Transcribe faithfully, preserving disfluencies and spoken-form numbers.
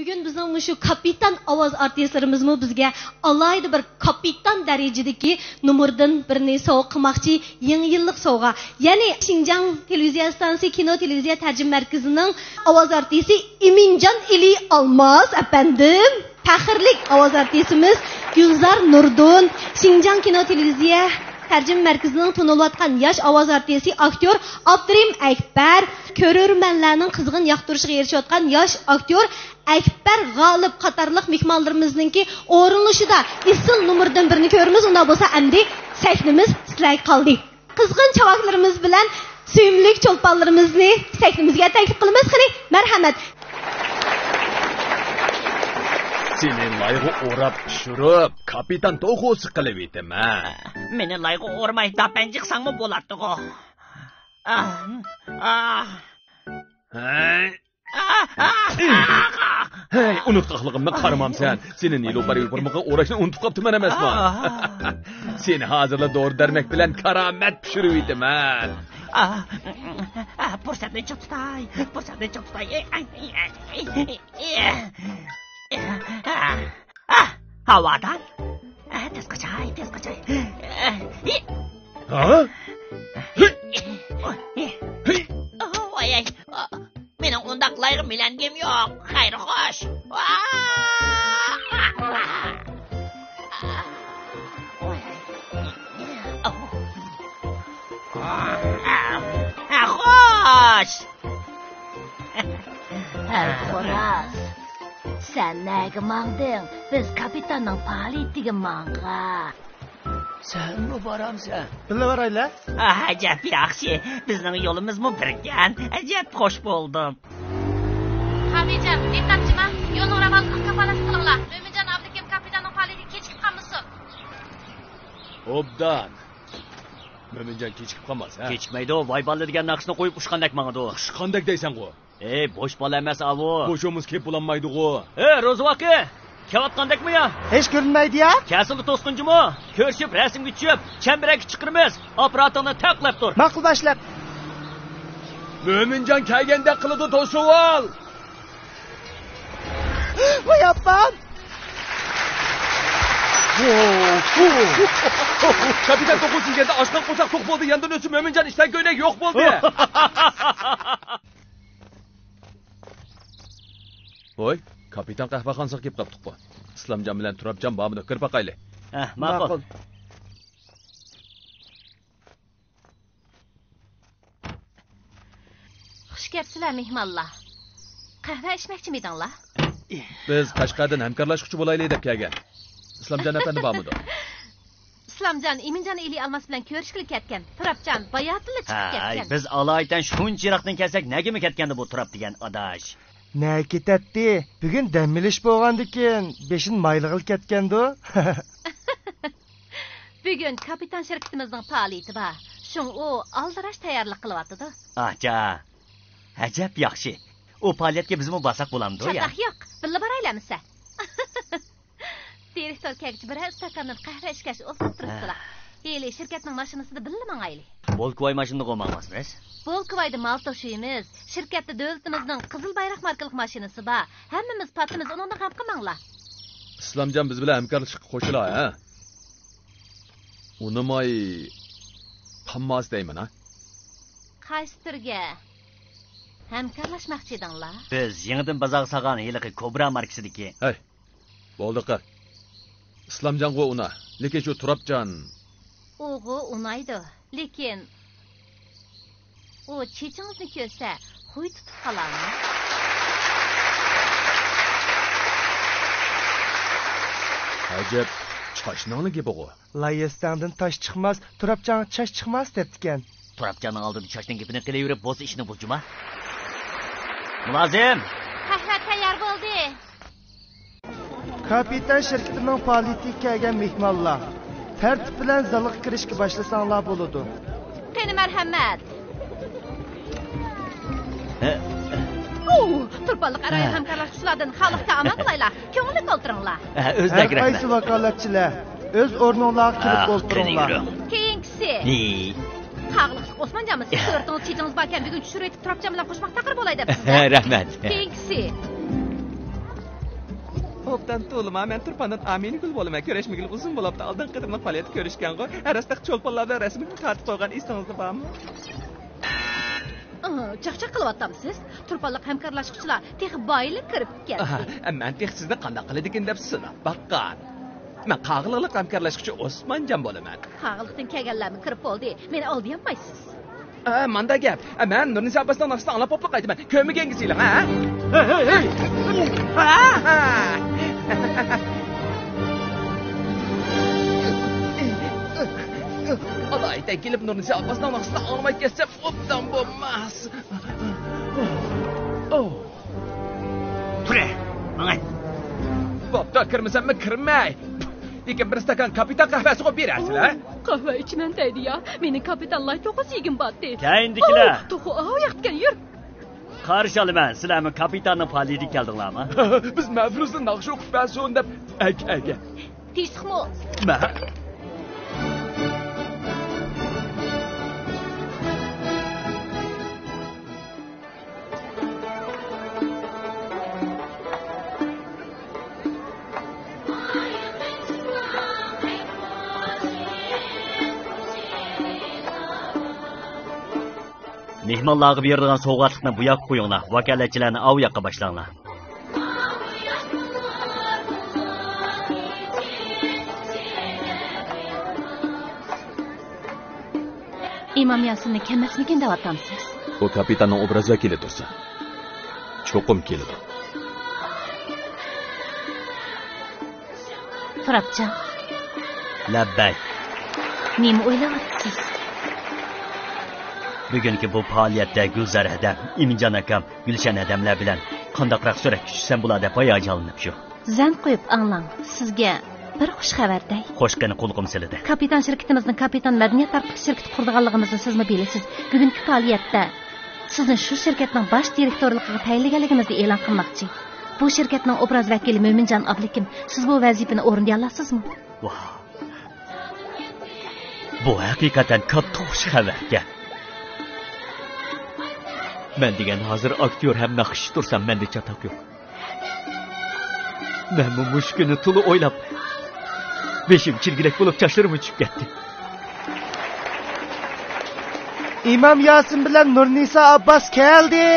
بۈگۈن بىزنىڭ مۇشۇ كاپىتان ئاۋاز ئارتىسلىرىمىزمۇ بىزگە ئالاھىدە بىر كاپىتان دەرىجىدىكى نومۇردىن بىرنى سوۋغا قىلماقچى، يېڭى يىللىق سوۋغا. يەنى شىنجاڭ تېلېۋىزىيە ئىستانسىسى كىنو تېلېۋىزىيە تەرجىمە مەركىزىنىڭ ئاۋاز ئارتىسى ئىمىنجان ئېلى ئالماس ئەپەندىم. پەخىرلىك ئاۋاز ئارتىسىمىز گۈلزار نۇردۇن، شىنجاڭ كىنو تېلېۋىزىيە تەرجىمە مەركىزىنىڭ تونۇلۇۋاتقان ياش ئاۋاز ئارتىسى، ئاكتيور ئابدۇرېھىم ئەكبەر، كۆرۈرمەنلەرنىڭ قىزغىن ياقتۇرۇشىغا ئېرىشىۋاتقان ياش ئاكتيور ئەكبەر غالىپ قاتارلىق مېھمانلىرىمىزنىڭكى ئورۇنلىشىدا ئېسىل نومۇردىن بىرنى كۆرىمىز. ئۇنداق بولسا ئەمدى سەھنىمىز سىلەرگە قالدى. قىزغىن چاۋاكلىرىمىز بىلەن سۆيۈملۈك چولپانلىرىمىزنى سەھنىمىزگە تەكلىپ قىلىمىز. قېنى، مەرھەمەت! سېنى لايغا ئوراپ پىشۇرۇپ، كاپىتان توخۇسى قىلىۋېتىمەن. مېنى لايغا ئورماي داپەنجى قىلساڭمۇ بولاتتىغۇ. ئاھ، ئاھ. ھەي. ھەي، ئۇنتقاقلىقىمنى قارىمامسەن. سېنى نېلۇپەر يوپۇرمىقى ئوراشنى ئۇنتۇپ قاپتىمەن ئەمەسمۇ؟ سېنى ھازىرلا دورا دەرمەك بىلەن كارامەت پىشۇرۇۋېتىمەن. پۇرسەتنى چىڭ تۇتاي، پۇرسەتنى چىڭ تۇتاي. ھاۋادار. ھە، تېز قاچاي، تېز قاچاي. ھە؟ ۋاي، ۋاي. مېنىڭ ئۇنداق لايغا مىلەنگىم يوق. خەير خوش. خوش. ھەي خوراز، سەن نەگە ماڭدىڭ؟ بىز كاپىتاننىڭ پائالىيىتىگە ماڭغان. سەنمۇ بارامسەن؟ بىللە بارايلى. ئەجەب ياخشى، بىزنىڭ يولىمىزمۇ بىركەن. ئەجەب خوش بولدۇم. خامىجان، دىققەت جىما، يولنىڭ راۋانلىقىغا كاپالەتلىك قىلىڭلار. مۆمىنجان ئابلىكىم كاپىتاننىڭ پائالىيىتىگە كېچىكىپ قالمىسۇن. ئوبدان. مۆمىنجان كېچىكىپ قالماس، ھە؟ كېچىكمەيدۇ، ۋاي بالىلار دېگەن ناخشىسىنى قويۇپ ئۇچقاندەك ماڭىدۇ. ئۇچقاندەك دەيسەنغۇ؟ ئەي، بوش بالا ئەمەس ئاۋۇ. بوش بولمىسا كېلىپ بولالمايدىغۇ. ئەي، روزى ئاكا! كېلىۋاتقاندەكمۇ يا؟ ھېچ كۆرۈنمەيدۇ يا. كەلسىلا توسقۇنجىمۇ. كۆرۈشۈپ، رەسىمگە چۈشۈپ، چەمبىرەككە چىقىرىمىز. ئاپپاراتىڭنى تەقلەپ تۇر. ماقۇل باشلىق. مۆمىنجان كەلگەندەك قىلىدۇ، توسۇۋال. ۋاي ئاپام! كاپىتان توققۇز يېگەندە ئاچقان قورساق توق بولدى، ياندىن ئۆتسە مۆمىنجان ئىشتان كۆينەك يوق بولدى. ھوي، كاپىتان قەھۋەخانىسىغا كېلىپ قاپتۇققۇ. ئىسلامجان بىلەن تۇرابجان بارمىدۇ، كىرىپ باقايلى. ھە، ماقۇل. خۇش كەپسىلەر، مېھمانلار. قەھۋە ئىچمەكچىمىدىڭلار؟ بىز قەشقەردىن ھەمكارلاشقۇچى بولايلى دەپ كەلگەن. ئىسلامجان ئەپەندى بارمىدۇ؟ ئىسلامجان ئىمىنجان ئېلى ئالماس بىلەن كۆرۈشكىلى كەتكەن. تۇرابجان باياتىنلا چىقىپ ھەي، كەتكەن. بىز ئالايىتەن شۇنچە يىراقتىن كەلسەك، نەگىمۇ كەتكەندۇ بۇ تۇراب دېگەن ئاداش؟ نەگە كېتەتتى؟ بۈگۈن دەم ئېلىش بولغاندىكىن، بېشىنى مايلىغىلى كەتكەندۇ. بۈگۈن كاپىتان شىركىتىمىزنىڭ پائالىيىتى بار. شۇڭا ئۇ ئالدىراش تەييارلىق قىلىۋاتىدۇ. ئاچا، ئەجەب ياخشى. ئۇ پائالىيەتكە بىزمۇ بارساق بولامدۇ يا؟ چاتاق يوق، بىللە بارايلى ئەمىسە. دىرېكتور كەلگۈچە بىرەر ئىستاكاندىن قەھۋە ئىچكەچ ئولتۇرۇپ تۇرۇپسىلا. ھە. ھېلى شىركەتنىڭ ماشىنىسىدا بىللە ماڭايلى. بولكىۋاي ماشىنىدىغۇ ماڭماسمىز؟ بولكىۋايدا مال توشۇيمىز. شىركەتتە دۆلىتىمىزنىڭ قىزىل بايراق ماركىلىق ماشىنىسى بار. ھەممىمىز پاتىمىز، ئۇنىڭدىن غەم قىلماڭلار. ئىسلامجان بىز بىلەن ھەمكارلىشىشقا قوشۇلا، ھە؟ ئۇنىماي قالماس دەيمەن، ھە؟ قايسى تۈرگە ھەمكارلاشماقچى ئىدىڭلار؟ بىز يېڭىدىن بازارغا سالغان ھېلىقى كوبرا ماركىسىدىكى. ھەي، بولدى قىل. ئىسلامجانغۇ ئۇنا، لېكىن شۇ تۇرابجان. ئۇغۇ ئۇنايدۇ، لېكىن ئۇ چېچىڭىزنى كۆرسە خۇي تۇتۇپ قالارمۇ؟ ئەجەب، چاچنىڭلا گېپىغۇ. لايىستاڭدىن تاش چىقماس، تۇرابجانغا چاچ چىقماس دەپتىكەن. تۇرابجاننىڭ ئالدىدا چاچنىڭ گېپىنى قىلىۋېرىپ بولسا ئىشنى بۇزجىما. مۇلازىم! قەھۋە تەييار بولدى. كاپىتان شىركىتىنىڭ پائالىيىتىگە كەلگەن مېھمانلار، تەرتىپ بىلەن زالغا كىرىشكە باشلىساڭلار بولىدۇ. قېنى، مەرھەمەت. ھە؟ ئۇ، تۇرپانلىق ئەرئايەم ھە. ھەمكارلاشقۇچىلاردىن خالىق تائامان بولايلا. كۆڭۈللۈك ئولتۇرۇڭلار. ھە، ئۆزلەك ھەر قايسى رەھمەت. ۋاكالەتچىلەر ئۆز ئورنۇڭلارغا كېلىپ ھە، ئولتۇرۇڭلار. قېنى يۈرۈڭ. كېيىنكىسى. ھى. قاغىلىقلىق ئوسمانجانمۇ، سىز ھە. سۈرىتىڭىز، چېچىڭىز باركەن، بۈگۈن چۈشۈرۈۋېتىپ تۇرابجان بىلەن قوشماق تەقىر بولاي دەپسىز-دە. ھە، رەھمەت. كېيىنكىسى. ئوبدان تۇغۇلما، مەن تۇرپاندىن ئامىنىگۈل بولىمەن. كۆرۈشمىگىلى ئۇزۇن بولاپتۇ، ئالدىنقى قېتىملىق پائالىيەتتە كۆرۈشكەنغۇ. ھە، راستتەك چولپانلار بىلەن رەسىمگە تارتىپ قويغان ئېسىڭىزدە بارمۇ؟ ئاھ، چاقچاق قىلىۋاتامسىز؟ تۇرپانلىق ھەمكارلاشقۇچىلار تېخى بايىلا كىرىپ كەلدى. ئاھا، مەن تېخى سىزنى قانداق قىلىدىكىن دەپ سىناپ باققان. مەن قاغىلىقلىق ھەمكارلاشقۇچى ئوسمانجان بولىمەن. قاغىلىقتىن كەلگەنلەرمۇ كىرىپ بولدى. مېنى ئالدىيالمايسىز. ئە، ماندا گەپ. ئە، مەن نۇرنىسا ئابباسنىڭ ناخشىسىنى ئاڭلاپ بوپلا قايتىمەن. كۆرمىگەنگە سېلىڭ، ھە؟ ھەي، ھەي، ھەي. ئالايىتەن كېلىپ نۇرنىسا ئابباسنىڭ ناخشىسىنى ئاڭلىماي كەتسەم ئوبدان بولماس. تۇرە، ماڭاي. بوپتۇ، كىرمىسەممۇ كىرمەي. لېكىن بىر ئىستاكان كاپىتان قەھۋەسىغۇ بېرەرسىلەر. قەھۋە ئىچىمەن دەيدۇ يا. مېنىڭ كاپىتان لاي توخۇسى يېگۈم بارتى. كەينىدىكىلەر. ئوو، توخۇ ئاۋۇ ياقتىكەن، يۈر. قارشى ئالىمەن، سىلەرمۇ كاپىتاننىڭ پائالىيىتىگە كەلدىڭلارمۇ؟ بىز مەھفىرۇزدا ناخشا ئوقۇپ بەرسۇن دەپ ئەكەلگەن. تىنچلىقمۇ؟ مە- مېھمانلارغا بېرىدىغان سوۋغاتلىقنى بۇ ياققا قويۇڭلار، ۋاكالەتچىلەرنى ئاۋۇ ياققا باشلاڭلار. ئىمام ياسىننى كەلمەسمىكىن دەۋاتامسىز؟ ئۇ كاپىتاننىڭ ئوبرازى ۋەكىلى تۇرسا. چوقۇم كېلىدۇ. تۇرابجان. لەببەي. نېمە ئويلاۋاتىسىز؟ بۈگۈنكى بۇ پائالىيەتتە گۈلزار ھەدەم، ئىمىنجان ئاكام، گۈلشەن ھەدەملەر بىلەن قانداقراق سۈرەتكە چۈشسەم بولا دەپ ھاياجانلىنىپ شۇ. زەن قويۇپ ئاڭلاڭ، سىزگە بىر خۇش خەۋەر دەي. خوش، قېنى، قۇلىقىم سىلىدە. كاپىتان شىركىتىمىزنىڭ كاپىتان مەدەنىيەت تارقىتىش شىركىتى قۇرىدىغانلىقىمىزنى سىزمۇ بىلىسىز. بۈگۈنكى پائالىيەتتە سىزنى شۇ شىركەتنىڭ باش دىرېكتورلۇقىغا تەيىنلىگەنلىكىمىزنى ئېلان قىلماقچى. بۇ شىركەتنىڭ ئوبراز ۋەكىلى مۆمىنجان ئابلىكىم، سىز بۇ ۋەزىپىنى ئورۇندىيالامسىزمۇ؟ ۋاھ. بۇ ھەقىقەتەن كاتتا خۇش خەۋەركەن. مەن دېگەن ھازىر ئاكتيور ھەم ناخشىچى تۇرسام مەندە چاتاق يوق. مەنمۇ مۇشۇ كۈننى تولا ئويلاپ، بېشىم چىرگىلەك بولۇپ چاچلىرىم ئۈچۈپ كەتتى. ئىمام ياسىن بىلەن نۇرنىسا ئابباس كەلدى.